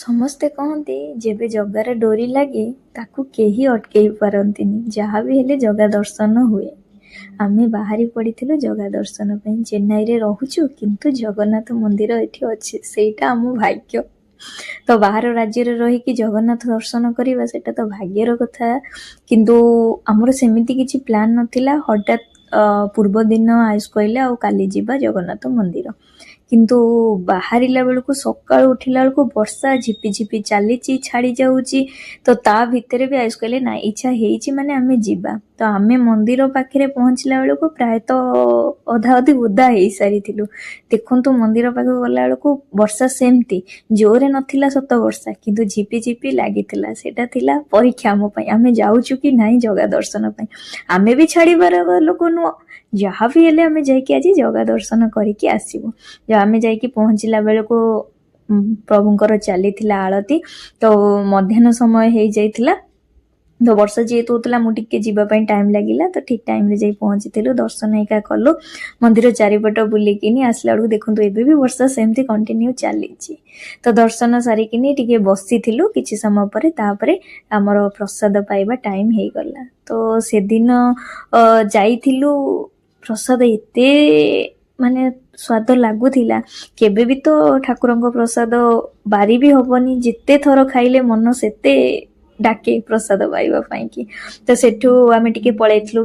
ସମସ୍ତେ କହନ୍ତି, ଯେବେ ଜଗାର ଡୋରି ଲାଗେ ତାକୁ କେହି ଅଟକେଇ ପାରନ୍ତିନି। ଯାହା ବି ହେଲେ ଜଗା ଦର୍ଶନ ହୁଏ। ଆମେ ବାହାରି ପଡ଼ିଥିଲୁ ଜଗା ଦର୍ଶନ ପାଇଁ। ଚେନ୍ନାଇରେ ରହୁଛୁ, କିନ୍ତୁ ଜଗନ୍ନାଥ ମନ୍ଦିର ଏଠି ଅଛି, ସେଇଟା ଆମ ଭାଗ୍ୟ। ତ ବାହାର ରାଜ୍ୟରେ ରହିକି ଜଗନ୍ନାଥ ଦର୍ଶନ କରିବା, ସେଇଟା ତ ଭାଗ୍ୟର କଥା। କିନ୍ତୁ ଆମର ସେମିତି କିଛି ପ୍ଲାନ୍ ନଥିଲା। ହଠାତ୍ ପୂର୍ବ ଦିନ ଆୟୁଷ କହିଲେ, ଆଉ କାଲି ଯିବା ଜଗନ୍ନାଥ ମନ୍ଦିର। କିନ୍ତୁ ବାହାରିଲା ବେଳକୁ, ସକାଳୁ ଉଠିଲା ବେଳକୁ ବର୍ଷା ଝିପି ଝିପି ଚାଲିଛି, ଛାଡ଼ି ଯାଉଛି। ତ ତା ଭିତରେ ବି ଆୟୁଷ କହିଲେ, ନା, ଇଚ୍ଛା ହେଇଛି ମାନେ ଆମେ ଯିବା। ତ ଆମେ ମନ୍ଦିର ପାଖରେ ପହଞ୍ଚିଲା ବେଳକୁ ପ୍ରାୟତଃ ଅଧା ଅଧି ଓଦା ହେଇସାରିଥିଲୁ। ଦେଖନ୍ତୁ, ମନ୍ଦିର ପାଖକୁ ଗଲା ବେଳକୁ ବର୍ଷା ସେମିତି ଜୋରେ ନଥିଲା ସତ ବର୍ଷା, କିନ୍ତୁ ଝିପି ଝିପି ଲାଗିଥିଲା। ସେଇଟା ଥିଲା ପରୀକ୍ଷା ଆମ ପାଇଁ, ଆମେ ଯାଉଛୁ କି ନାହିଁ ଜଗା ଦର୍ଶନ ପାଇଁ। ଆମେ ବି ଛାଡ଼ିବାର ଲୋକ ନୁହଁ। ଯାହା ବି ହେଲେ ଆମେ ଯାଇକି ଆଜି ଜଗା ଦର୍ଶନ କରିକି ଆସିବୁ। ଆମେ ଯାଇକି ପହଞ୍ଚିଲା ବେଳକୁ ପ୍ରଭୁଙ୍କର ଚାଲିଥିଲା ଆଳତି। ତ ମଧ୍ୟାହ୍ନ ସମୟ ହେଇଯାଇଥିଲା। ତ ବର୍ଷା ଯେହେତୁ ହେଉଥିଲା, ମୁଁ ଟିକେ ଯିବା ପାଇଁ ଟାଇମ୍ ଲାଗିଲା। ତ ଠିକ୍ ଟାଇମ୍ରେ ଯାଇ ପହଞ୍ଚିଥିଲୁ, ଦର୍ଶନ ହେଇକା କଲୁ। ମନ୍ଦିର ଚାରିପଟ ବୁଲିକିନି ଆସିଲା ବେଳକୁ ଦେଖନ୍ତୁ, ଏବେ ବି ବର୍ଷା ସେମିତି କଣ୍ଟିନ୍ୟୁ ଚାଲିଛି। ତ ଦର୍ଶନ ସାରିକିନି ଟିକେ ବସିଥିଲୁ କିଛି ସମୟ ପରେ, ତାପରେ ଆମର ପ୍ରସାଦ ପାଇବା ଟାଇମ୍ ହେଇଗଲା। ତ ସେଦିନ ଯାଇଥିଲୁ, ପ୍ରସାଦ ଏତେ ମାନେ ସ୍ୱାଦ ଲାଗୁଥିଲା, କେବେ ବି ତ ଠାକୁରଙ୍କ ପ୍ରସାଦ ବାରି ବି ହବନି। ଯେତେ ଥର ଖାଇଲେ ମନ ସେତେ ଡାକେ ପ୍ରସାଦ ପାଇବା ପାଇଁକି। ତ ସେଠୁ ଆମେ ଟିକେ ପଳେଇଥିଲୁ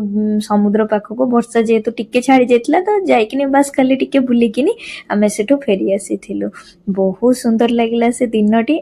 ସମୁଦ୍ର ପାଖକୁ। ବର୍ଷା ଯେହେତୁ ଟିକେ ଛାଡ଼ି ଯାଇଥିଲା, ତ ଯାଇକିନି ବାସ୍ ଖାଲି ଟିକେ ବୁଲିକିନି ଆମେ ସେଠୁ ଫେରି ଆସିଥିଲୁ। ବହୁତ ସୁନ୍ଦର ଲାଗିଲା ସେ ଦିନଟି।